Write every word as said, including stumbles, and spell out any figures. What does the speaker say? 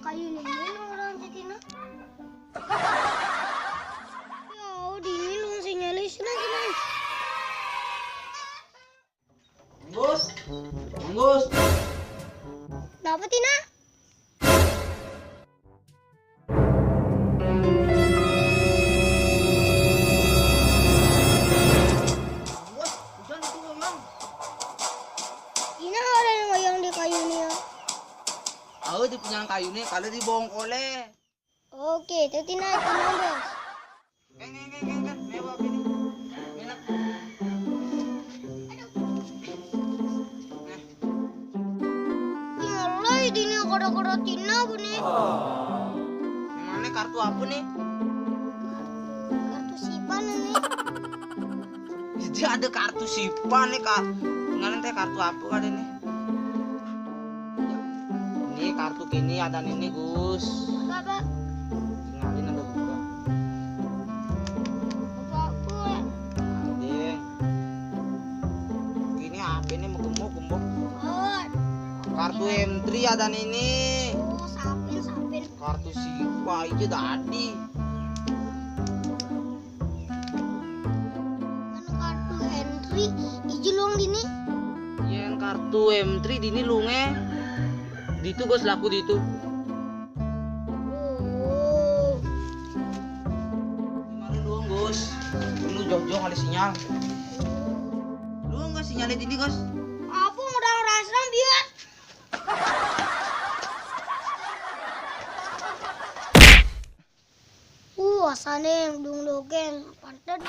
Ayo nih, ini orang si Tina. Ya, oh, dini lu sinyalnya, sini, sini. Gus, Gus. Kenapa, Tina? Gus, hujan itu memang. Tina ada yang ngoyong di kayu nih, ya. Aku di punyang kayu nih, kalau di bongkole. Oke, itu Tina, Tina, Bos. Kan, kan, kan, kan, kan. Mewah ini. Enak. Nah. Mulai dini kodo-kodo Tina, Bu, nih. Emangnya kartu apa nih? Kartu sipan ini. Jadi ada kartu sipan nih, Kak. Tinggalin teh kartu apa kan ini? Ini kartu kini ada ini, Gus. Apa, Pak? Tinggalin ada buka. Apa aku, ya? Ada. Ini apa ini, mau gembok, gembok? Oh. Kartu M three ada ini. Oh, sapin, sapin. Kartu sipa aja tadi. Kan kartu M three, iji luang dini. Yang kartu M three dini lunge. Ditu, Gus, laku ditu. Oh. Gimana luang, Gus? Ini jauh-jauh ada sinyal. Luang, Gus, sinyalnya dini, Gus. Apa udah ngerasa biar? Uh, asane dung dogen, pantes.